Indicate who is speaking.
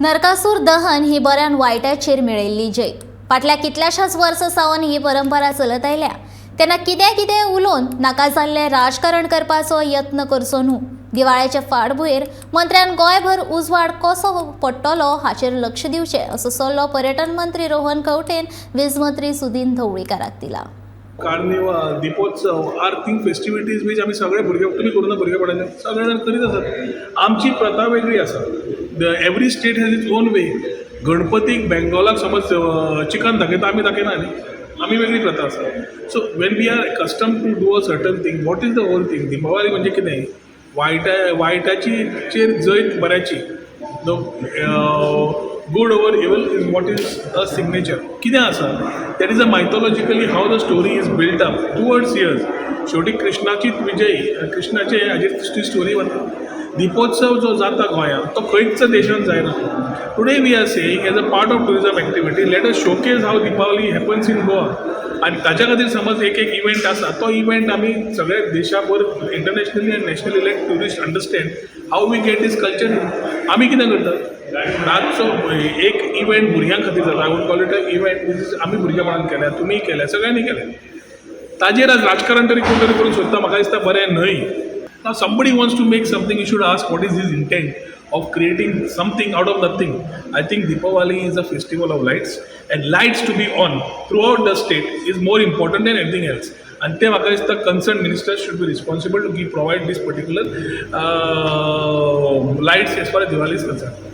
Speaker 1: नरकासूर दहन ही बऱ्यान वायटाचेर मेळयल्ली जैत. फाटल्या कितल्याशाच वर्सां सावन ही परंपरा चलत आयल्या. तेन्ना कितें कितें उलोवन नाका जाल्लें राजकारण करपाचो यत्न करचो न्हू. दिवाळेचे फाटभुंयेर मंत्र्यान गोंयभर उजवाड कसो पडटलो हाचेर लक्ष दिवचें, असो सल्लो पर्यटन मंत्री रोहन खंवटेन वीज मंत्री सुदीन ढवळीकाराक दिला.
Speaker 2: Carnival, Deepotsav are thing festivities which आमी सगळे भुरगे, तुमी करूं ना भुरगेपणान, सगळे जाण करीत आसात. आमची प्रथा वेगळी आसा. The every state has its own way. गणपतीक बेंगॉलाक समज चिकन दाखयता, आमी दाखयना न्ही. आमी वेगळी प्रथा आसा. So when we are accustomed to do a certain thing, what is the whole thing? Deepavali म्हणजे कितें? वायटाची चेर जैत बऱ्याची. The good over evil is what is a signature. कितें आसा, that is a mythologically how the story is built up towards years. शेवटी कृष्णाचीच विजयी, कृष्णाचे हाजेर ती स्टोरी वता. दिपोत्सव जो जाता गोंयांत, तो खंयच देशांत जायना. Today we are saying, as a part of tourism activity, let us showcase how Deepavali happens in Goa. आनी ताच्या खातीर समज एक एक इव्हेंट आसा, तो इव्हेंट आमी सगळे देशाभर, इंटरनॅशनली आनी nationally, let tourist understand how we get this culture. आमी कितें करतात, रातचो एक इव्हेंट भुरग्यां खातीर जाता. I would call it a event. आमी भुरगेपणान केल्या, तुमीय केल्या, सगळ्यांनी केल्या. ताजेर आज राजकारण तरी कोण तरी करूंक सोदता, म्हाका दिसता बरें न्हय. Now somebody wants to make something, you should ask what is his intent of creating something out of nothing. I think Deepavali is a festival of lights, and lights to be on throughout the state is more important than anything else. आणि ते म्हाका दिसता concerned minister should be responsible to give provide this particular lights as far Diwali is concerned.